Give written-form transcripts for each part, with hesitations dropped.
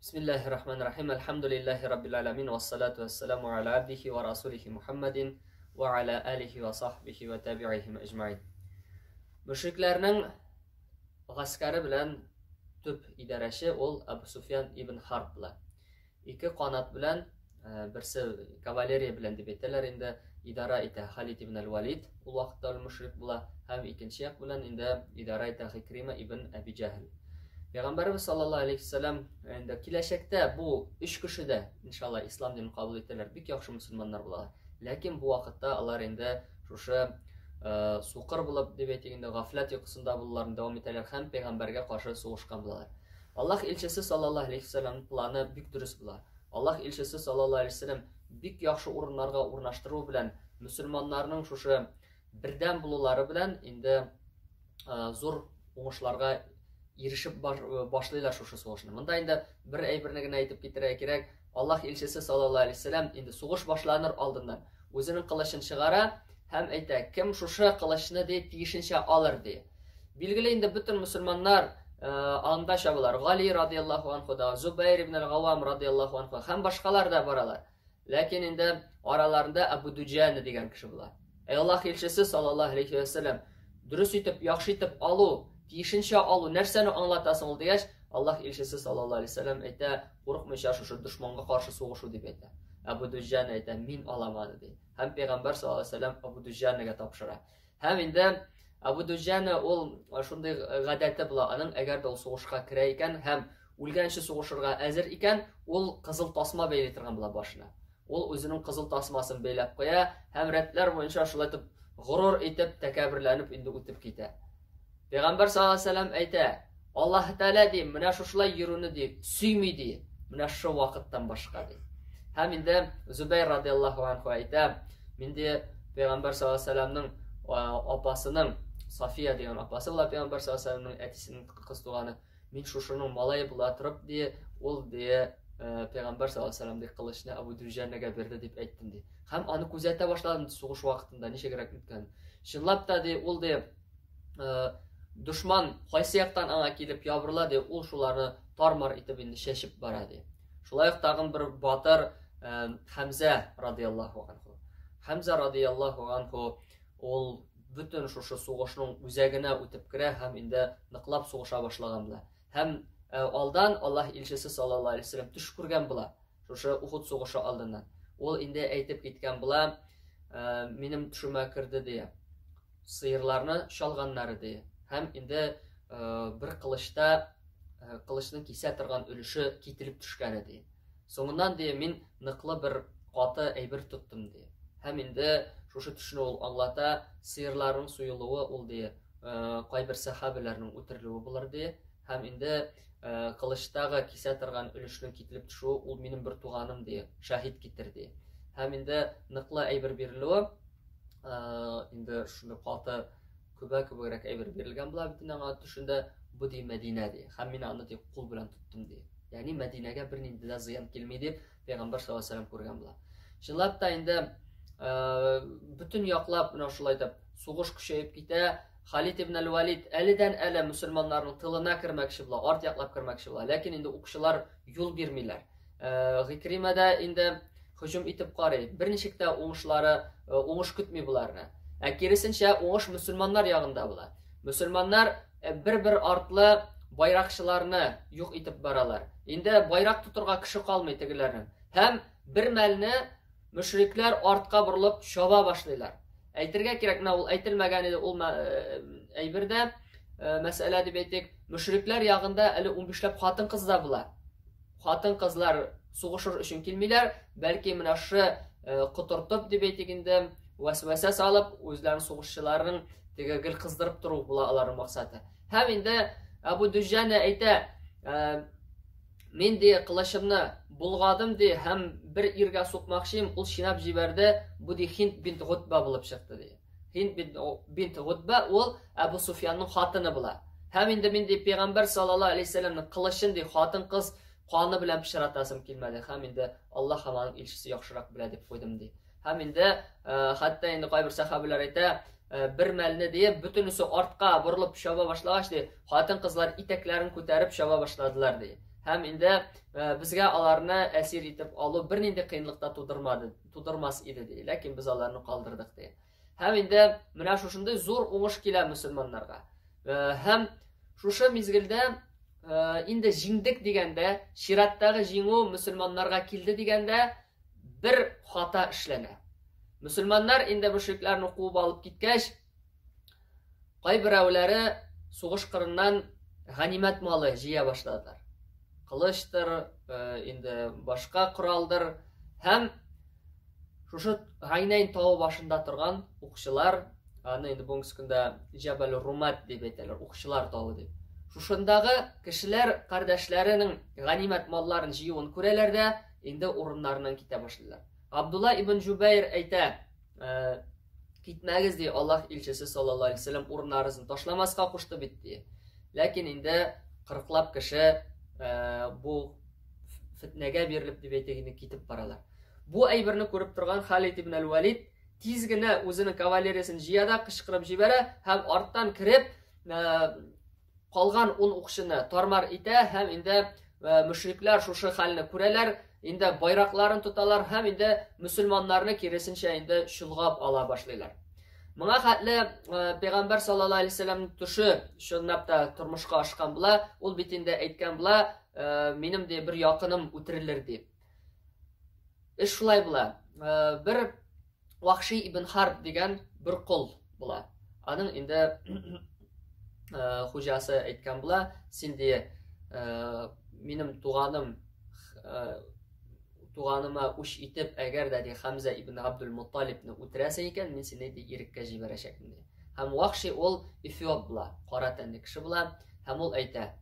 Бисмиллахи рахмани рахим. Әлхәмдүлилләһи раббил аламин. Вассалату вассаламу аля абдихи ва расулихи Мухаммадин ва аля алихи ва сахбихи ва табиихим әҗмәин. Мөшрикләрнең гаскәре белән төп идарәче ул Абу Суфьян ибн Харб була. Ике канат белән, берсе кавалерия белән дип әйтәләр инде, идара итә Халид ибн Әл-Валид, ул вакытта ул мөшрик була, һәм икенче як белән инде идара итә Гыйкрима ибн Әби Җәһел. Пәйгамбәрбез саллаллаһу алейхи вәсәлләм инде киләчәктә бу өч кеше дә, иншалла, ислам динен кабул итәләр, бик яхшы мөселманнар булалар. Ләкин бу вакытта алар инде шушы сукыр булып дип әйтик инде, гафләт йокысында булуларын дәвам итәләр һәм пәйгамбәргә каршы сугышкан булалар. Аллаһ илчесе саллаллаһу алейхи вәсәлләмнең планы бик дөрес була. Аллаһ илчесе саллаллаһу алейхи вәсәлләм бик яхшы урыннарга урнаштыру белән мөселманнарның шушы бердәм булулары белән инде зур уңышларга ирешеп башлыйлар шушы сугышны. Монда инде бер әйберне генә әйтеп китерергә кирәк. Аллаһ илчесе саллаллаһу алейхи вәсәлләм инде сугыш башланыр алдыннан үзенең кылычын чыгара һәм әйтә, кем шушы кылычны ди тиешенчә алыр ди. Билгеле инде бөтен мөселманнар анда чабалар. Гали радияллаһу анху да, Зубайр ибн аль-Гавам радияллаһу анху һәм башкалар да баралар. Ләкин инде араларында Абу Дуҗана дигән кеше була. Әй Аллаһ илчесе саллаллаһу алейхи ва сәлләм, дөрес итеп, яхшы итеп алу, тиешенчә алу нәрсәне аңлатасың ул дигәч, Аллаһ илчесе саллаллаһу алейхи ва сәлләм әйтә, курыкмыйча шушы дошманга каршы сугышу дип әйтә. Әбу Дуҗана әйтә, мин алам аны ди. Һәм пәйгамбәр саллаллаһу алейхи ва сәлләм Әбу Дуҗанага тапшыра. Һәм инде Әбу Дуҗана ул шундый гадәте була аның, әгәр дә ул сугышка керә икән һәм үлгәнче сугышырга әзер икән, ул кызыл тасма бәйли торган була башына. Ул үзенең кызыл тасмасын бәйләп куя һәм рәтләр буенча шулай итеп горур итеп, тәкәбберләнеп инде үтеп китә. Пәйгамбәр саллаллаһу алейһи вәсәлләм әйтә, Аллаһ Тәгалә ди, менә шушылай йөрүне ди, сөйми ди, менә шу вакыттан башка ди. Һәм инде Зубайр радиаллаһу анху әйтә, мин ди Пәйгамбәр саллаллаһу алейһи вәсәлләмнең апасының София дигән апасы була Пәйгамбәр саллаллаһу алейһи вәсәлләмнең әтисенең кыз туганы. Мин шушының малае була торып ди, ул ди Пәйгамбәр саллаллаһу алейһи вәсәлләм ди кылычны Абу Дүҗәнәгә бирде дип әйттем ди. Һәм аны күзәтә башладым сугыш вакытында ничегрәк үткәнен. Чынлап та ди, ул ди дошман кайсы яктан аңа килеп ябырыла ди, ул шуларны тар-мар итеп инде чәчеп бара ди. Шулай ук тагын бер батыр Хәмзә радияллаһу анху. Хәмзә радияллаһу анху ул бөтен шушы сугышның үзәгенә үтеп керә һәм инде ныклап сугыша башлаган була. Һәм алдан Аллаһ илчесе саллаллаһу алейһи вәсәлләм төш күргән була. Шушы Ухуд сугышы алдыннан. Ул инде әйтеп киткән була, минем төшемә керде дия. Сыерларны чалганнары ди. Һәм инде бер кылычта кылычның кисә торган өлеше кителеп төшкәне ди. Соңыннан ди, мин ныклы бер каты әйбер тоттым ди. Һәм инде шушы төшне ул аңлата, сыерларның суелуы ул ди, кайбер сәхабәләрнең үтерелүе булыр ди. Һәм инде кылычтагы кисә торган өлешнең кителеп төшүе ул минем бер туганым ди, шаһит китер ди. Һәм инде ныклы әйбер бирелүе инде шундый каты күбә кебегрәк әйбер бирелгән була бит инде аңа төшендә, бу ди Мәдинә ди. Һәм мин аны ди кул белән тоттым ди. Ягъни Мәдинәгә бернинди дә зыян килми дип пәйгамбәр саллаллаһу алейһи вәсәлләм күргән була. Чынлап та инде бөтен яклап менә шулай итеп сугыш көчәеп китә. Халид ибн аль-Валид әледән әле мөселманнарның тылына кермәкче була, арт яклап кермәкче була. Ләкин инде укчылар юл бирмиләр. Гыйкрима да инде һөҗүм итеп карый. Берничек тә уңышлары, уңыш көтми боларны. Ә киресенчә, уңыш мөселманнар ягында була. Мөселманнар бер-бер артлы байракчыларны юк итеп баралар. Инде байрак тотырга кеше калмый тегеләрнең. Һәм бер мәлне мөшрикләр артка борылып чаба башлыйлар. Әйтергә кирәк, менә ул әйтелмәгән иде ул әйбер дә, мәсьәлә дип әйтик, мөшрикләр ягында әле 15ләп хатын-кыз да була. Хатын-кызлар сугышыр өчен килмиләр, бәлки менә шушы котыртып дип әйтик инде, вәсвәсә салып, үзләренең сугышчыларын теге гел кыздырып тору була аларның максаты. Һәм инде Әбу Дүҗәнә әйтә, мин ди кылычымны булгадым ди һәм бер иргә сукмакчыйм, ул чинап җибәрде, бу ди Хинд бинт Гутба булып чыкты ди. Һинд бинт Гутба ул Әбу Суфьянның хатыны була. Һәм инде мин ди пәйгамбәр саллаллаһу алейһи вәсәлләмнең кылычын ди хатын-кыз каны белән пычратасым килмәде. Һәм инде Аллаһ һәм аның илчесе яхшырак белә дип куйдым ди. Һәм инде хәтта инде кайбер сәхабәләр әйтә, бер мәлне ди, бөтенесе артка борылып чаба башлагач ди, хатын-кызлар итәкләрен күтәреп чаба башладылар ди. Һәм инде безгә аларны әсир итеп алу бернинди кыенлык та тудырмады, тудырмас иде ди. Ләкин без аларны калдырдык ди. Һәм инде менә шушындый зур уңыш килә мөселманнарга. Һәм шушы мизгелдә инде җиңдек дигәндә, чираттагы җиңү мөселманнарга килде дигәндә бер хата эшләнә. Мөселманнар инде мөшрикләрне куып алып киткәч, кайберәүләре сугыш кырыннан ганимәт малы җыя башладылар. Кылычтыр, инде башка коралдыр һәм шушы Гайнәйн тавы башында торган укчылар, аны инде бүгенге көндә Җәбәл Румат дип әйтәләр, укчылар тавы дип. Шушындагы кешеләр кардәшләренең ганимәт малларын җыюын күрәләр дә, инде урыннарыннан китә башлыйлар. Абдулла ибн Җубәйр әйтә, китмәгез ди, Аллаһ илчесе саллаллаһу алейһи вәсәлләм урыннарыгызны ташламаска кушты бит ди. Ләкин инде кырыклап кеше бу фетнәгә бирелеп дип әйтик инде китеп баралар. Бу әйберне күреп торган Халид ибн әл-Валид тиз генә үзенең кавалериясен җыя да кычкырып җибәрә һәм арттан кереп калган ун укчыны тармар итә һәм инде мөшрикләр шушы хәлне күрәләр, инде байракларын тоталар һәм инде мөселманнарны киресенчә инде чолгап ала башлыйлар. Моңа хәтле пәйгамбәр саллаллаһу алейһи вәсәлләм төше чынлап та тормышка ашкан була. Ул бит инде әйткән була, минем ди бер якыным үтерелер дип. Эш шулай була. Бер Вахши ибн Харб дигән бер кол була. Аның инде хуҗасы әйткән була, син ди минем туганым туганыма үч итеп, әгәр дә ди Хамза ибн Абдул Мутталибны үтерәсең икән, мин сине ди иреккә җибәрәчәкмен ди. Һәм Вахши ул эфиоп була, кара тәнле кеше була, һәм ул әйтә: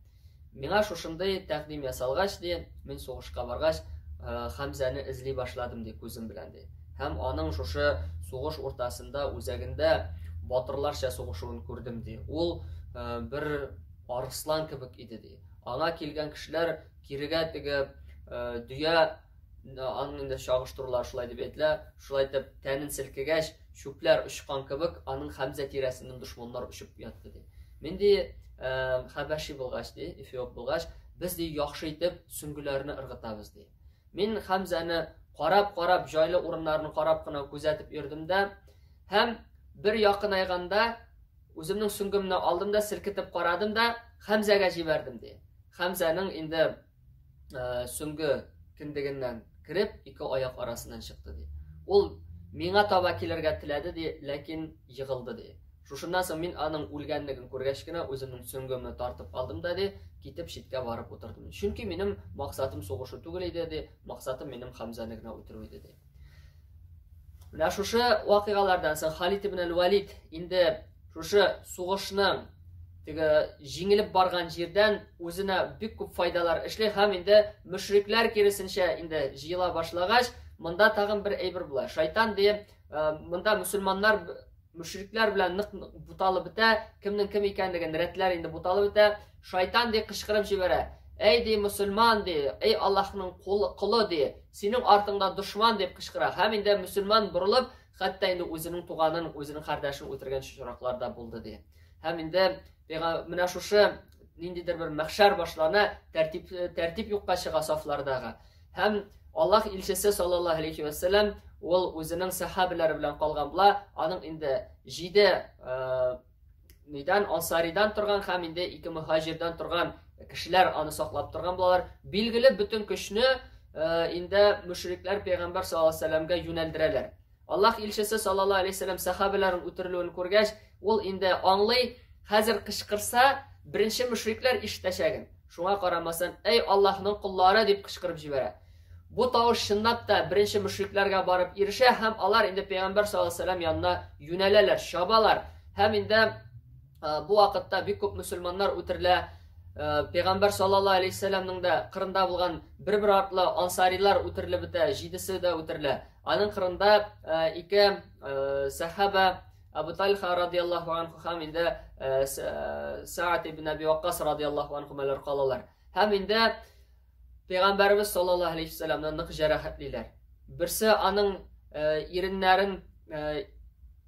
Миңа шушындый тәкъдим ясалгач, ди, мин сугышка баргач, Хәмзәне эзли башладым, ди, күзем белән, ди. Һәм аның шушы сугыш уртасында, үзәгендә батырларча сугышуын күрдем, ди. Ул бер арыслан кебек иде, ди. Аңа килгән кешеләр кирегә теге дөя аның инде чагыштырулар шулай дип әйтелә, шулай итеп тәнен селкегәч, чүпләр очкан кебек, аның Хәмзә тирәсеннән дошманнар очып ятты, ди. Мин ди, хәбәши булгач, ди, эфиоп булгач, без ди яхшы итеп сөңгеләрне ыргытабыз, ди. Мин Хәмзәне карап-карап, җайлы урыннарын карап кына күзәтеп йөрдем дә, һәм бер якынайганда үземнең сөңгемне алдым да селкетеп карадым да Хәмзәгә җибәрдем, ди. Хәмзәнең инде сөңге кендегеннән кереп, ике аяк арасыннан чыкты, ди. Ул миңа таба килергә теләде, ди, ләкин егылды, ди. Шушыннан соң мин аның үлгәнлеген күргәч кенә үземнең сөңгемне тартып алдым да, ди, китеп читкә барып утырдым. Чөнки минем максатым сугышу түгел иде, ди, максатым минем Хамзаны гына үтерү иде, ди. Менә шушы вакыйгалардан соң Халид ибн әл-Валид инде шушы сугышның теге җиңелеп барган җирдән үзенә бик күп файдалар эшли һәм инде мөшрикләр киресенчә инде җыела башлагач, монда тагын бер әйбер була. Шайтан ди, монда мөселманнар мөшрикләр белән нык буталып бетә, кемнең кем икәнлеген рәтләр инде буталып бетә. Шайтан ди кычкырып җибәрә. Әй ди мөселман ди, әй Аллаһның колы ди, синең артыңда дошман дип кычкыра. Һәм инде мөселман борылып, хәтта инде үзенең туганын, үзенең кардәшен үтергән очраклар да булды ди. Һәм инде менә шушы ниндидер бер мәхшәр башлана, тәртип тәртип юкка чыга сафлардагы. Һәм Аллаһ илчесе саллаллаһу алейхи ва сәлләм ул үзенең сәхабәләре белән калган була. Аның инде җиде нидән ансаридан торган һәм инде ике мөһаҗирдән торган кешеләр аны саклап торган булалар. Билгеле бөтен көчне инде мөшрикләр пәйгамбәр саллаллаһу алейһи вәсәлләмгә юнәлдерәләр. Аллаһ илчесе саллаллаһу алейһи вәсәлләм сәхабәләрен үтерелүен күргәч, ул инде аңлый, хәзер кычкырса, беренче мөшрикләр ишетәчәген. Шуңа карамастан, әй Аллаһның коллары дип кычкырып җибәрә. Бу тавыш чынлап та беренче мөшрикләргә барып ирешә һәм алар инде пәйгамбәр саллаллаһу алейһи вәсәлләм янына юнәләләр, чабалар. Һәм инде бу вакытта бик күп мөселманнар үтерелә. Пәйгамбәр саллаллаһу алейһи вәсәлләмнең дә кырында булган бер-бер артлы ансарилар үтерелеп бетә, җидесе дә үтерелә. Аның кырында ике сәхаба Абу Тальха радияллаһу анху һәм инде Саад ибн Аби Ваккас радияллаһу анхумалар калалар. Һәм инде Пәйгамбәребез саллаллаһу алейхи вәсәлләмне нык җәрәхәтлиләр. Берсе аның иреннәрен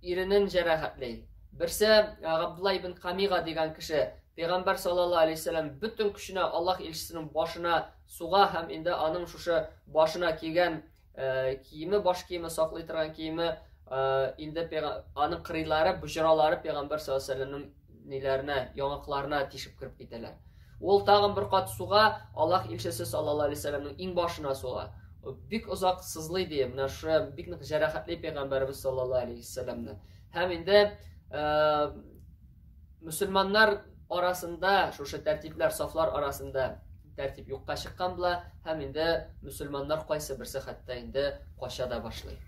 иренен җәрәхәтли. Берсе Габдулла ибн Камига дигән кеше. Пәйгамбәр саллаллаһу алейһи вәсәлләм бөтен көченә Аллаһ илчесенең башына суга һәм инде аның шушы башына кигән э, киеме, баш киеме, саклый торган киеме, э, инде аның кырыйлары, боҗралары пәйгамбәр саллаллаһу алейһи вәсәлләмнең ниләренә, яңакларына тишеп кереп китәләр. Ул тагын бер кат суга, Аллаһ илчесе саллаллаһу алейһи вәсәлләмнең иң башына суга. Бик озак сызлый ди, менә шушы бик нык җәрәхәтли пәйгамбәребез саллаллаһу алейһи вәсәлләмне. Һәм инде э, мөселманнар арасында шушы тәртипләр, сафлар арасында тәртип юкка чыккан була һәм инде мөселманнар кайсы берсе хәтта инде кача да башлый.